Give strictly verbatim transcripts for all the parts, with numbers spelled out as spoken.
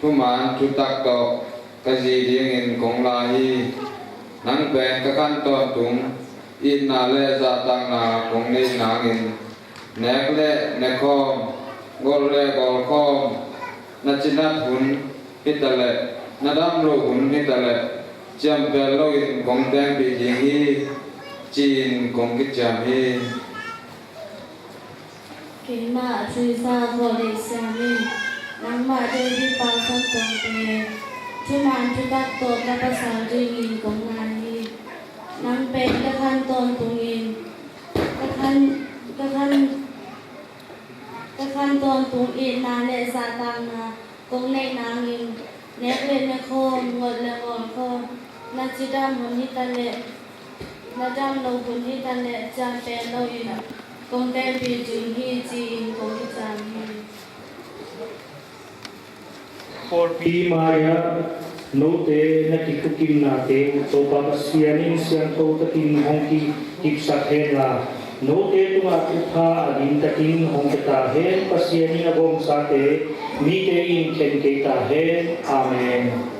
Thuman thutak tawh ka zi dingin kong la hi. Nang pen ka khan tawntung, itna le zahtakna kong neih nangin, nek le nekhawm, gol le golkhawm, na cinat hun hitaleh, na dam loh hun hitaleh, ciampel loin kong tengpih ding hi, ci-in kong kiciam hi. Keimah Theresa Khaw Lei Siam in nangmah David Pau Sam Tuangte thuman thutak tawh ka pasal dingin kong ngai hi. Nang pen ka khan tawntungin, ka khan, ka khan, ka khan tawntung itna le zahtakna kong neih nangin, nek le nekhawm, gol le golkhawm, na cidam hun hitaleh, na dam loh hun hitaleh, ciampel loin kong tengpih ding hi, ci-in kong kiciam hi. Pawlpi mai-ah note na kithukinnate uh Topa Pasian in siangtho takin hong kikipsak hen la, note tungah thupha a dim takin hong pia ta hen. Pasian in a gawmsate mite in khen kei ta hen. Amen.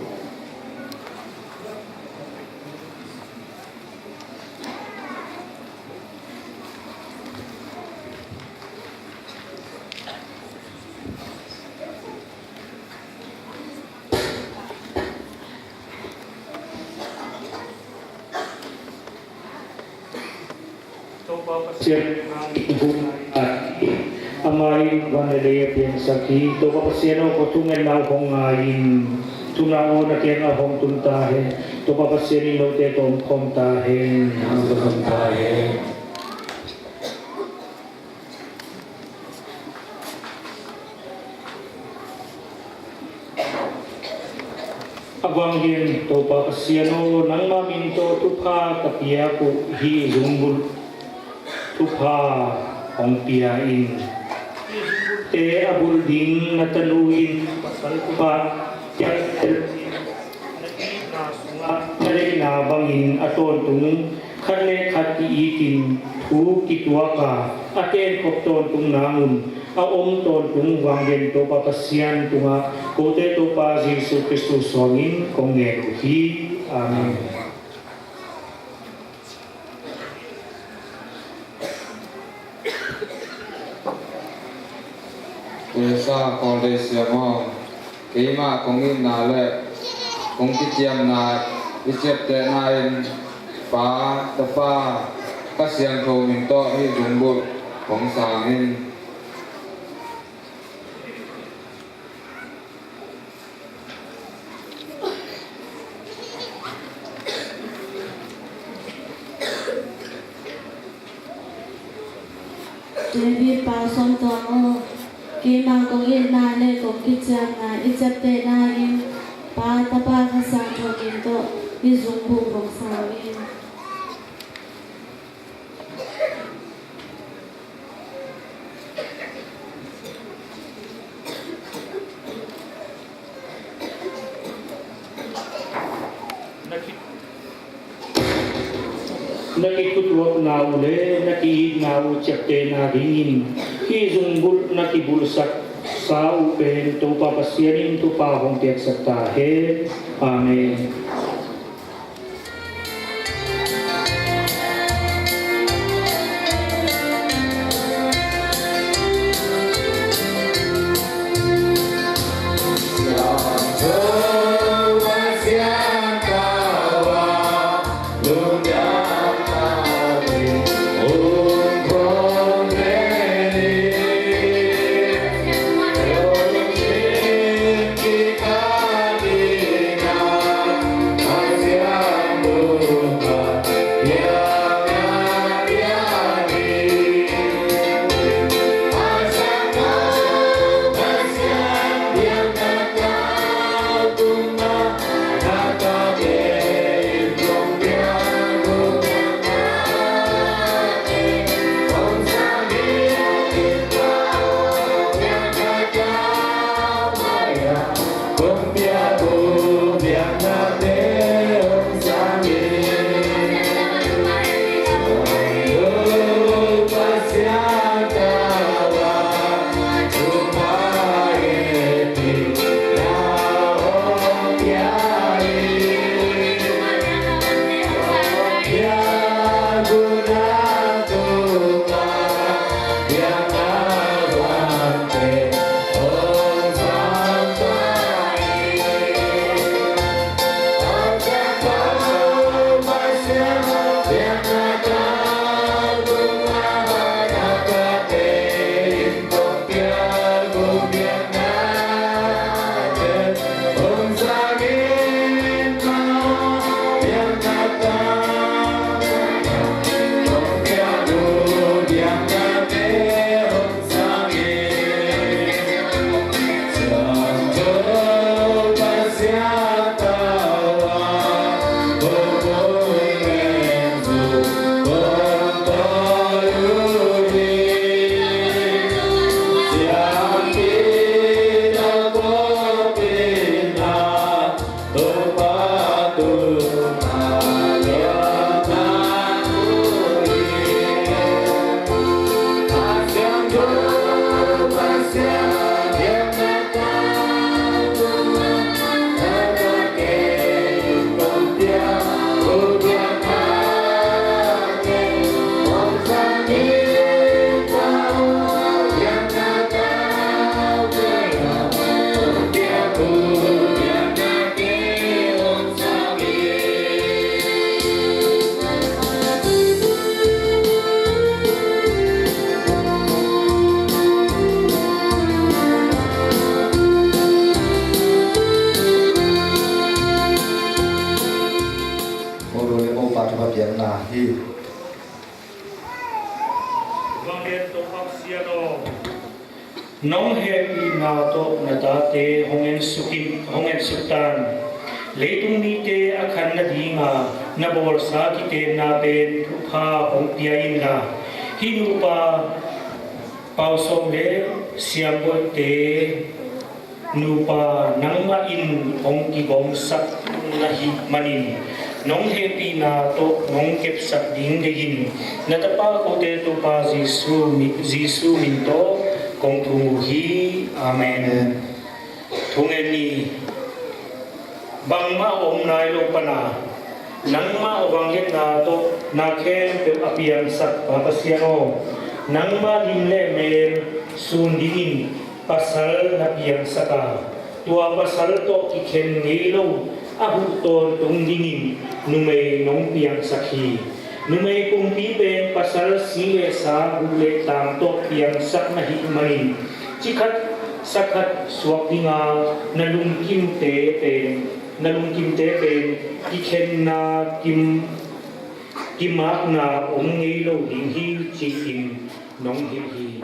Topa Pasian, amah in van le lei a piangsak hi. Topa Pasian aw, ko thungetna uh hong ngai in. Thungetna aw, na kiangah hong tun ta hen. Topa Pasian in note tawh omkhawm ta hen. Omkhawm ta hen. A vang gen Topa Pasian aw, nangma min tawh thupha ka piak uh hih zungbulh thupha hong pia in. Hih zungbulhte a bulh ding na tanu in pasal thupha piak na deihna bangin a tawntung khat le khat ki-itin thu kituak a, a tenkhop tawntung nangun a om tawntung vang gen Topa Pasian tungah kote Topa Jesu Khristu suangin kong ngen uh hi. Amen. Theresa Khaw Lei Siam aw, keimah kong itna le kong kiciamna i ciaptehna in Pa, Tapa, Kha Siangtho min tawh hih zungbulh kong sang in. David Pau Sam Tuang aw, keimah kong itna le kong kiciamna i ciaptehna in Pa, Tapa, Kha Siangtho min tawh hih zungbulh kong sang in. Na kithutuakna uh le na ki-itna uh ciaptehna dingin hih zungbulh na kibulhsaksa uh pen Topa Pasian in thupha hong piaksak ta hen. Amen. Nong hehpihna tawh na tate hong ensuk in, hong ensuk tan. Leitung mite a khan nadinga na bawlsa kitenna pen thupha hong pia inla, hih nupa Pau Sawm le Siam Boihte nupa nangmah in hong kigawmsak na hih manin nong hehpihna tawh nong kepsak ding deihin na tapa kote Topa Jesu mi-, Jesu min tawh kong thum uh hi. Amen. Thungen ni. Bangmah a om nai lo pana nangmah a vangliatna tawh na khempeuh a piangsak Pa Pasian aw, nangmah lim le mel sun dingin pasal na piangsak a, tua pasal tawh kikhen ngei lo a huh tawntung dingin numei nong piangsak hi. Numei pumpi pen pasal si le sa, huh le tang tawh piangsak na hih manin, cikhat sakhat suak dinga na lungkimte pen, na lungkimte pen kikhenna, kim, kimakna om ngei lo ding hi, ci-in nong hilh hi.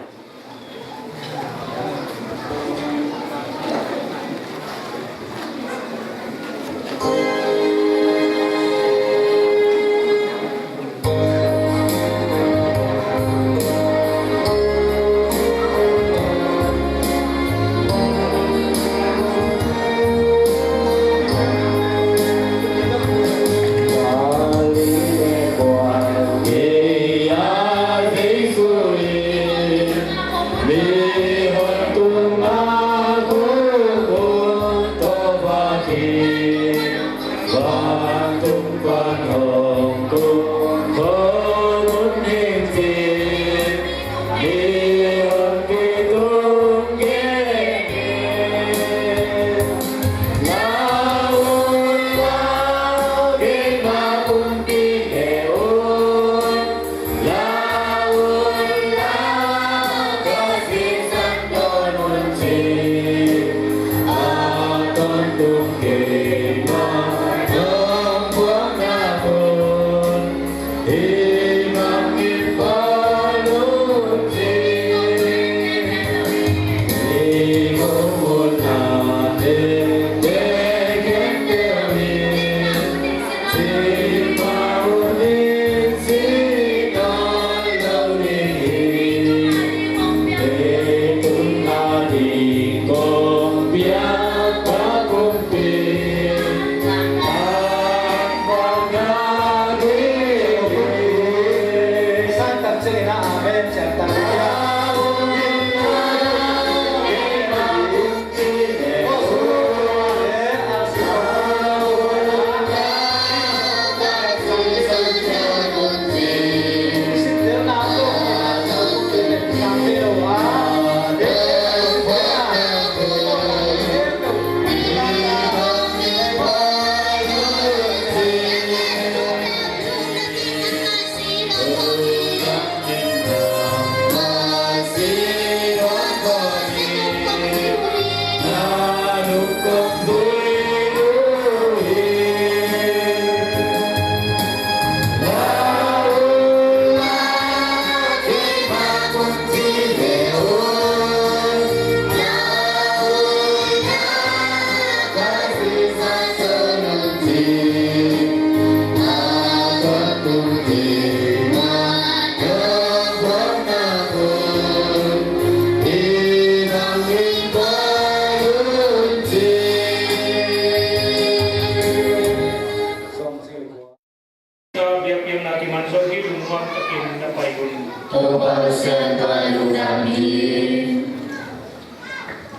Biakpiakna kiman zo hi, lungmuang takin na pai un. Topa Pasian tawh lungdam hi.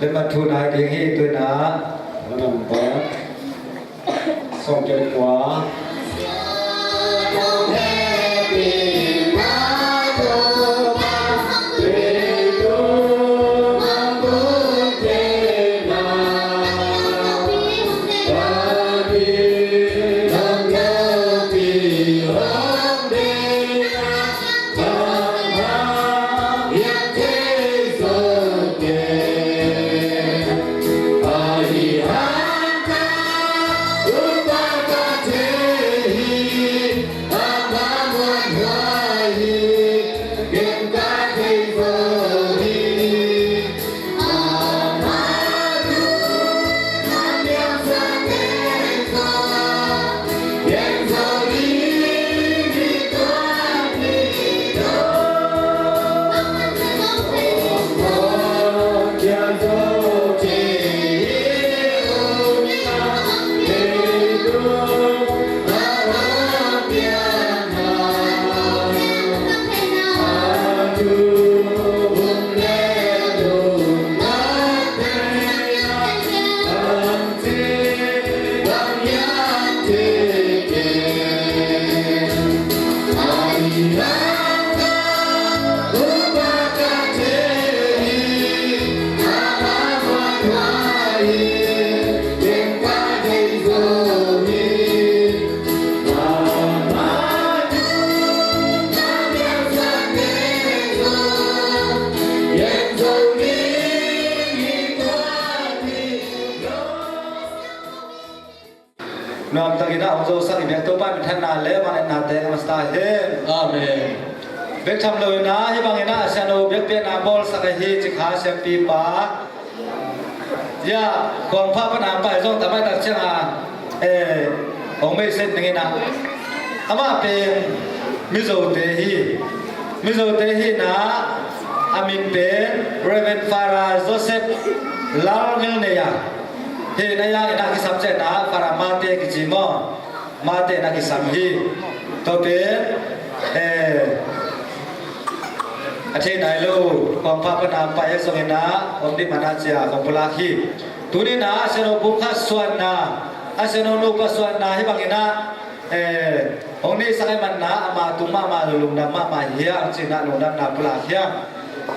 Lemah thu nai ding hi, tuina. Sawm kua. Nuamtakin a hong zosak i biak Topa minthanna le mangletnate a masa ta hen. Amen. Bek tham lo in a, hih bangin a siangtho biakpiakna bawlsak ahi ci kha siampipa, ya, Khuang Pha pan a pai zong tamai tak ciang a, eh, hong beiset ning in a. Amah pen Mizote hi. Mizote hi in a, a min pen Reverend Father Joseph Lal Ngel Nei a. Hi in a, ya in a kisam ciang a Father Mate kici maw. Mate na kisam hi. Tua pen, eh, a thei nai lo, Khuang Pha pan a pai a zong in a, om ding man a cia, kong pulak hi. Tuni in a, a siangtho pumkhat suanna, a siangtho nupa suanna, hih bangin a, eh, hong neisak ahih manin a, ama tung mahmah, lungdam mahmah hi hang ci in a, lungdamna pulak hi hang.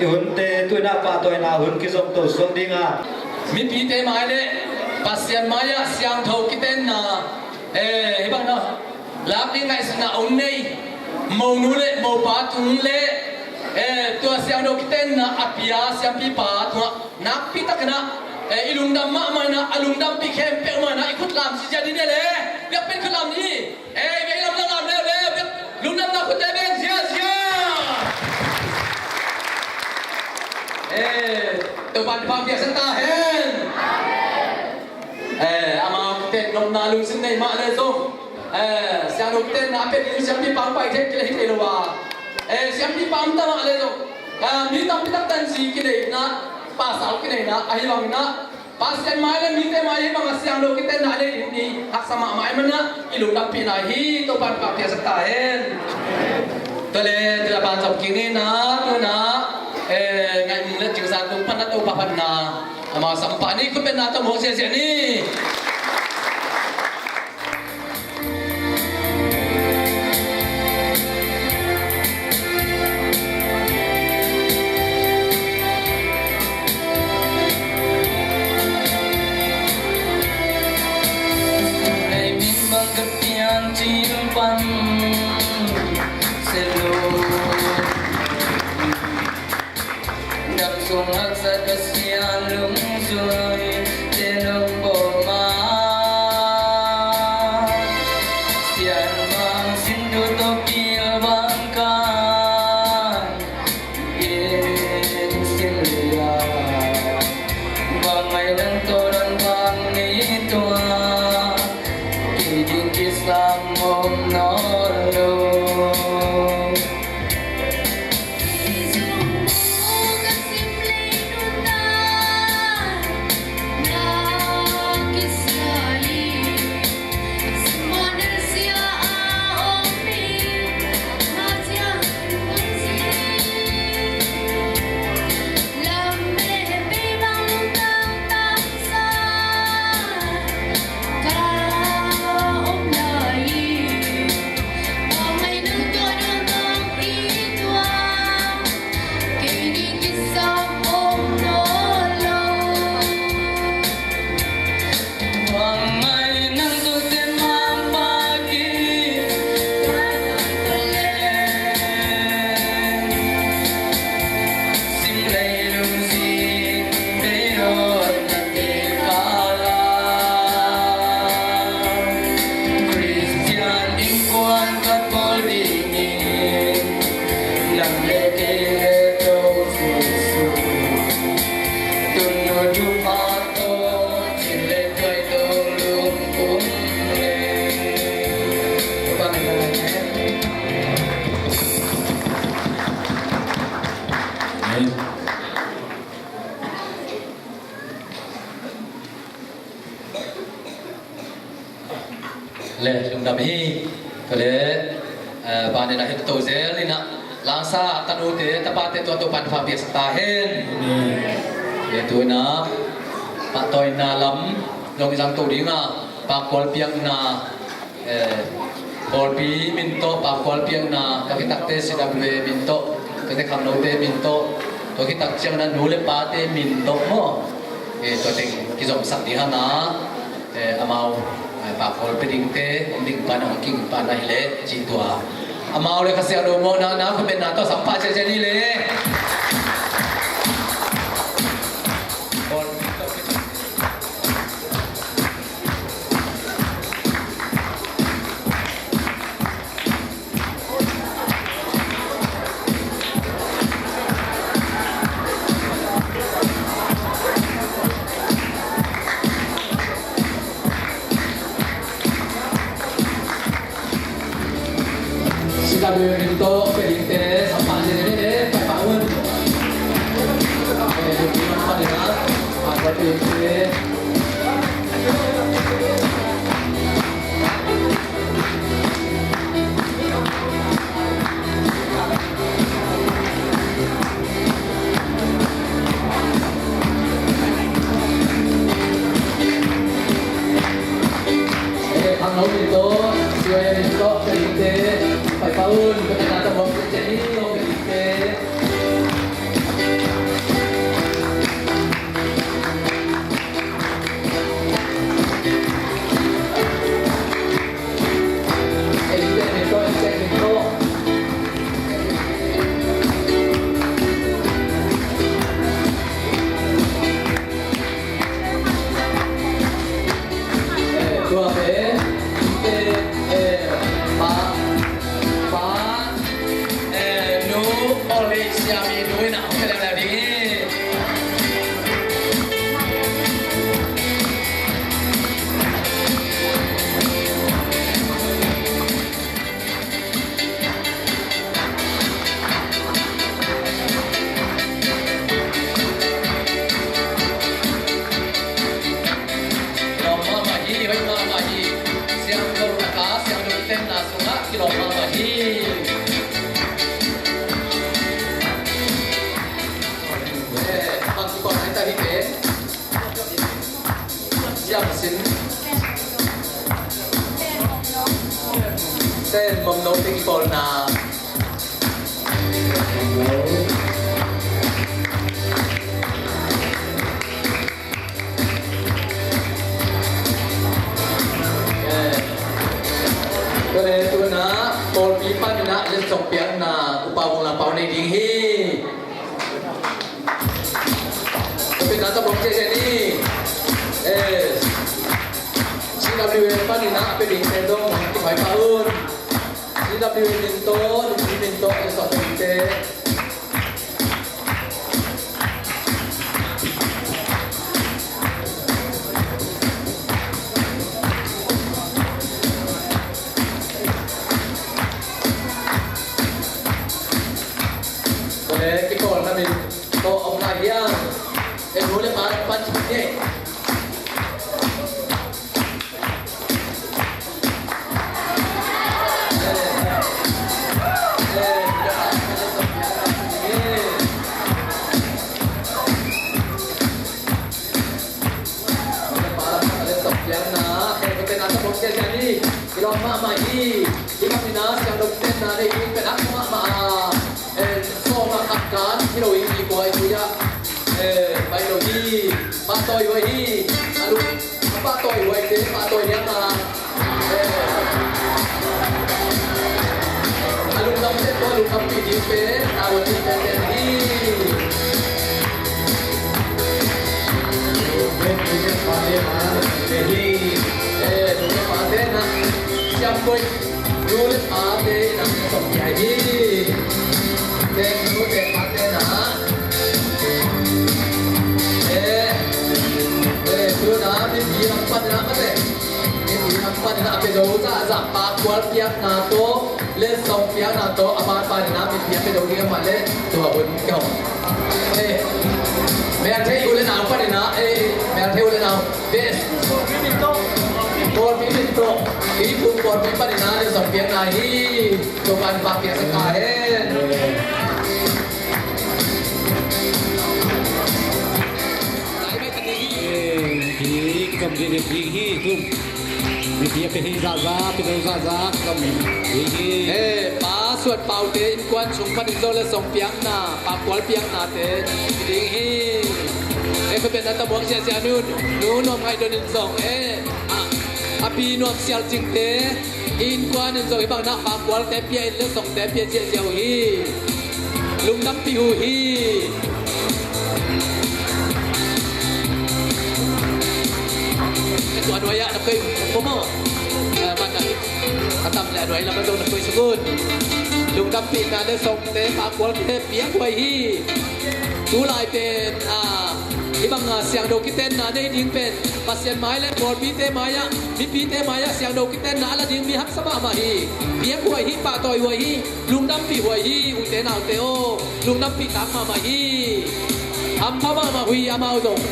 I hunte, tu in a pahtawina hun kizom to suak ding a. Mipite mai le, Pasian mai-ah siangtho kitenna, eh, hih bang na, lak ding ngaihsutna om nei, monu le mopa tung le, eh, tua siangtho kitenna a pia siampipa tungah nakpi takin a, eh, i lungdam mahmah in a, a lungdampih khempeuh mah in a, i khut lam ziazia ding hi le, biakpen khut lam ding hi. Eh, i biaklam lam leuleu, biak lungdamna khutte beng ziazia. Eh, Topa'n thupha piaksak ta hen. Eh, amau kiten nopna lungsim nei mah le zong, eh, siangtho kitenna a pia ding siampipa hong pai thei kei le hi thei lo a. Eh, siampipa om ta mah le zong, ah, mi tampi tak tanzi kineihna, pasal kineihna, ahi bangin a, Pasian mai le mite mai hih bang a siangtho kitenna a nei ding i haksa mahmah ahih manin a, i lungdampihna hi. Topa'n thupha piaksak ta hen. Tua le, tu-in a pan zom kik ni in a, tu-in a, eh, Ngaih Mung le Cing Zan Kung pan a Topa phatna amau sam pah ni, khut bengna tawh muak ziazia ni. Dam sung haksat Pasian lungzui te nong bawh ma, sian bang sin tu tawh pilvang kan in sin lia. Bang ngai nang tawh dan bang ni tua, kei ding kisam om nawn lo. Khristian innkuan khat bawl dingin nang le kei le To Jesu, tun nu thupha tawh cin le tuai tawh lungpum le. Amen. Le lungdam hi. Tua le, eh, panin a hih to zel in a, la sa tanute tapate tua Topa'n thupha piaksak ta hen. Amen. Le tu-in a pahtawina lam zong i zang to ding a, pakhual piakna, eh, pawlpi min tawh pakhual piakna, tua khit takte C W A min tawh, tuate khangnote min tawh, tua khit tak ciangin a nu le pate min tawh maw? Eh, tua teng kizomsak ding hang a, eh, amau, eh, pakhual pia dingte om ding pan a, hong king pan a hi leh ci tua. Amau le Kha Siangtho mawhna na khut bengna tawh sam pah ciacia ni le. Pawlpi tawh. Tua min tawh pia dingte, sampah ding ni, eh, pai pah un. Eh, tua min tawh pia dingte. Eh, khangno min tawh, C Y M min tawh, ka dingte, pai pah un, ka dingte, ka dingte. Kilawm mahmah hi, hoih mahmah hi. Siangtho taka, siangtho kitenna sungah kilawm mahmah hi. Eh, bang kipawlna hi ta hi pen. Siam sin. Sen mom no te kipawlna. Tua leh tu-in ah pawlpi panin ah letsong piakna Upa Vung Lam Pau nei ding hi. Tua pen ah tabawk ciahciah ni. Eh, C W A panin ah a pia dingte dong kipai pah un. C W A min tawh, Lupi min tawh, i sawh dingte. Tua leh kipawlna min tawh om lai hiam? Eh, nu le pa, pan kipawlna. Kilawm mahmah hi. Hih bangin ah siangtho kitenna nei ding pen a kua mahmah a, eh, sawm a khat kan hi lo hi, i kua i kua ah, eh, pai lo hi. Pahtawi huai hi. A lung, a pahtawi huaite pahtawi liang a, eh, a lungdam te tua lungdampih ding pen a lungdampih pen hi. Eh, nu le pate na siam koi. Nu le pate na sawm kiai hi. Teng nu teng pate na. Eh, eh, tu na mipi lam pan na mate. Mipi lam pan na a pia do zahzah, pakkual piakna tawh, letsong piakna tawh, a ban panin ah mipi a pia do ding a mah leh tua hun kau. Eh, Meitei u le nau panin ah, eh, Meitei u le nau. Best. Pawlpi min tawh. Hih Phung pawlpi panin ah letsong piakna hi. Topa'n pakpia sak ta hen. Eh, hi, kam ding hi, hi, hi. Mipi a pia hi zahzah, pia do zahzah, kam hi, hi. Eh, Pa Suan Pau te innkuan sung panin zong letsong piakna, pakkual piaknate hi ding hi. Eh, pen a tamuak siasia nu, nu Nuam Ngaih Don in zong, eh, a, a pi Nuam Sial Cing te innkuan in zong hih bangin ah pakkualte pia in, letsongte pia ziahziah uh hi. Lungdampih uh hi. Tua nuai-ah na koih uh maw? A tam leh a nuai lamah zong na koih suk un. Lungdampihna letsongte, pakkualte piak huai hi. Tulai pen, ah, Bang a siangtho kitenna nei ding pen Pasian mai le pawlpite mai-ah, mipite mai-ah siangtho kitenna a la ding mi haksa mahmah hi. Piak huai hi, pahtawi huai hi, lungdampih huai hi, ute naute aw, lungdampih tak mahmah hi. Hampha mahmah uh hi amau zong.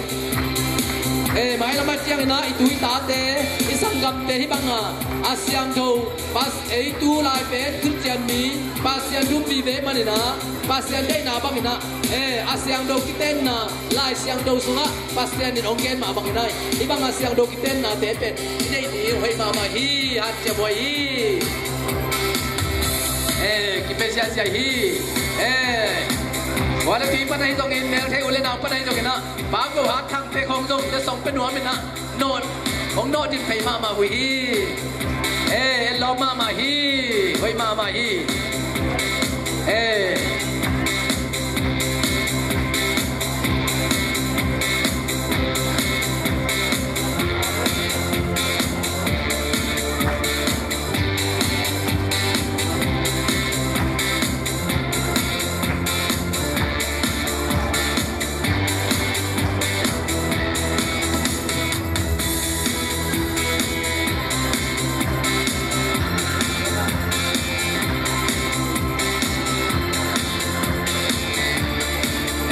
Eh, mailam a ciangin ah i tu i tate, i sanggamte hih bang a, a siangtho, Pas, ei tu lai pen Khristian mi, Pasian dum vive manin ah, Pasian deihna bangin ah, eh, a siangtho kitenna, Lai Siangtho sungah Pasian in hong gen mah bangin ah, hih bang a siangtho kitennate pen i neih ding hoih mahmah hi, hanciam huai hi. Eh, kipia ziahziah hi. Eh, kuala tui pan ahi zongin, melthei u le nau pan ahi zongin ah, Pa Go Hat Thangte khong zong letsong pia nuam in ah, nawh, hong nawh din phei mahmah uh hi. Eh, en lawm mahmah hi. Hoih mahmah hi. Eh.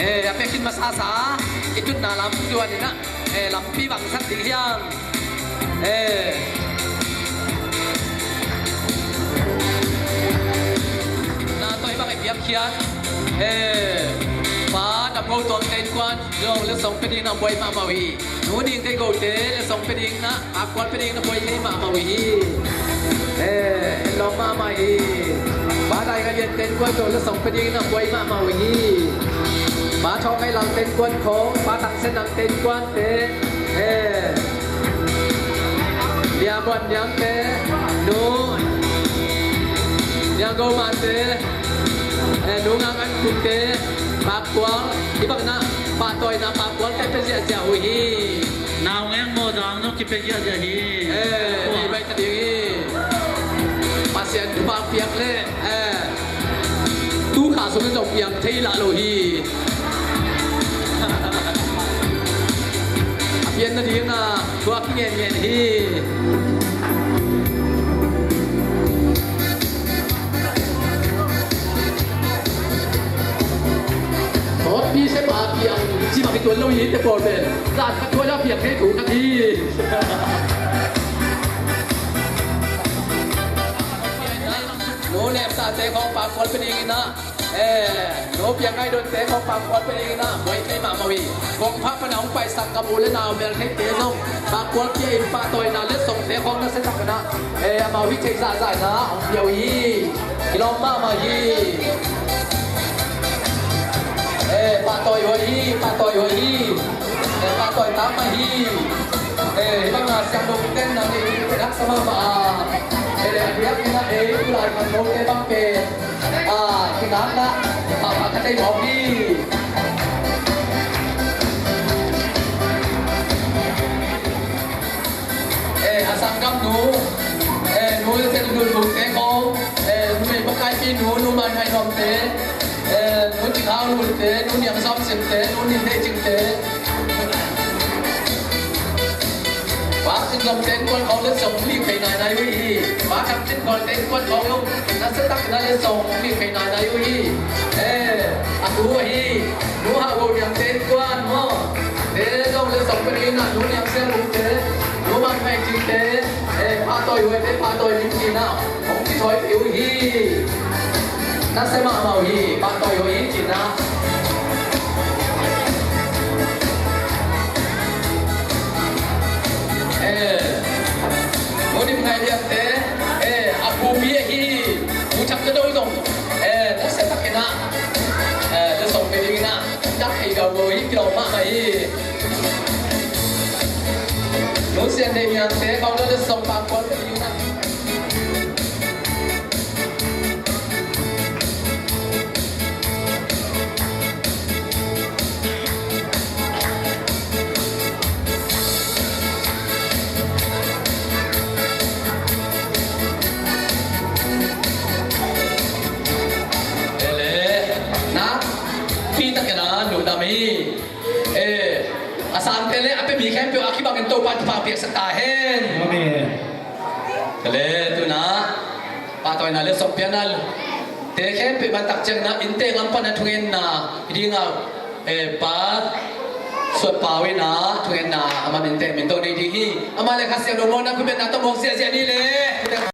Eh, a pia khin masasa, i tutna lam zuan in ah, eh, lampi bangsak ding hiam? Eh. Na tawh hih bang i piak khiat. Eh. Pa Dam Ngo Tuang te innkuan zong letsong pia dingin ah buai mahmah uh hi. Nu Ning Thei Go te letsong pia dingin ah, pakkual pia dingin ah buai thei mahmah uh hi. Eh, en lawm mahmah hi. Pa Dai Ngai Lian te innkuan zong letsong pia dingin ah buai mahmah uh hi. Pa Thawng Ngai Lam te innkuan khong, Pa Thang Sen Nang te innkuan te, eh, Lia Muan Niang te, Nu Niang Go Man te, eh, Nu Ngang An Kung te, pakkual, hih bang in ah pahtawina pakkual te pia ziahziah uh hi. Nau Ngeng Maw Dang zong kipia ziahziah hi. Eh, hi baih ta ding hi. Pasian thupha piak leh, eh, tu kha sung in zong piang thei lah lo hi. A pian nading a thuak ngen ngen hi. Tawtpi sem a piang ci bang i tuan lo hi te pawl pen. Zan khat thuai a piang thei thu khat hi. Nu Lemsa te khong pakkual pia dingin ah, eh, Nu Piang Ngai Don te khong pakkual pia dingin ah, buai thei mahmah uh hi. Kong pha pan a hong pai sanggam u le nau meltheite zong pakkual pia in, pahtawina letsongte khong nasia takin ah, eh, amau hih theih zahzah in ah hong pia uh hi. Kilawm mahmah hi. Eh, pahtawi huai hi, pahtawi huai hi. Eh, pahtawi tak mah hi. Eh, hih bang a siangtho kitenna nei ding pen haksa mahmah a. Eh, a diakin ah, eh, tulai khangnote bang pen, ah, kinakna mahmah ka thei mawk hi. Eh, a sanggamnu, eh, Nu Tel Nun Bung te khong, eh, numei makaipi nu, Nu Man Ngai Nuam te, eh, Nu Cing Hau Lun te, Nu Niang Sawm Sim te, Nu Nin Nei Cing te. Pa Cin Zom te innkuan khong letsong lik phei nainai uh hi. Pa Thang Cin Kol te innkuan khong zong nasia takin ah letsong lik phei nainai uh hi. Eh, a tu uh hi. Nu Hau Bo Niang te innkuan maw. Te zong letsong pia dingin ah, Nu Niang Sial Lung te, Nu Man Ngai Cing te, eh, pahtawi huai te, pahtawi ding ci-in ah hong kithawi peuh hi. Nasia mahmah uh hi, pahtawi huai hi ci-in ah. Eh, Nu Dim Ngai Lian te, eh, a pupi ahi, Pu Thang Za Do zong, eh, nasia takin ah, eh, letsong pia dingin ah, dak thei kawkaw hi, kilawm mahmah hi. Nu Sian Dei Niang te khong letsong pakkual pia dingin ah. Ele, nakpi takin ah lungdam hi. Eh, Sangte le a pia mi khempeuh a kibangin Topa in thupha piaksak ta hen. Amen. Kale tuna pahtawina le sawmpiakna te khempeuh bantak ciangin innte gam pan a thungetna i dingah, eh, Pa Suan Pau in a thungetna a man innte min tawh nei ding hi. Amah le Kha Siangtho mawhna khutbetna tawh mawk ziahziah ni le.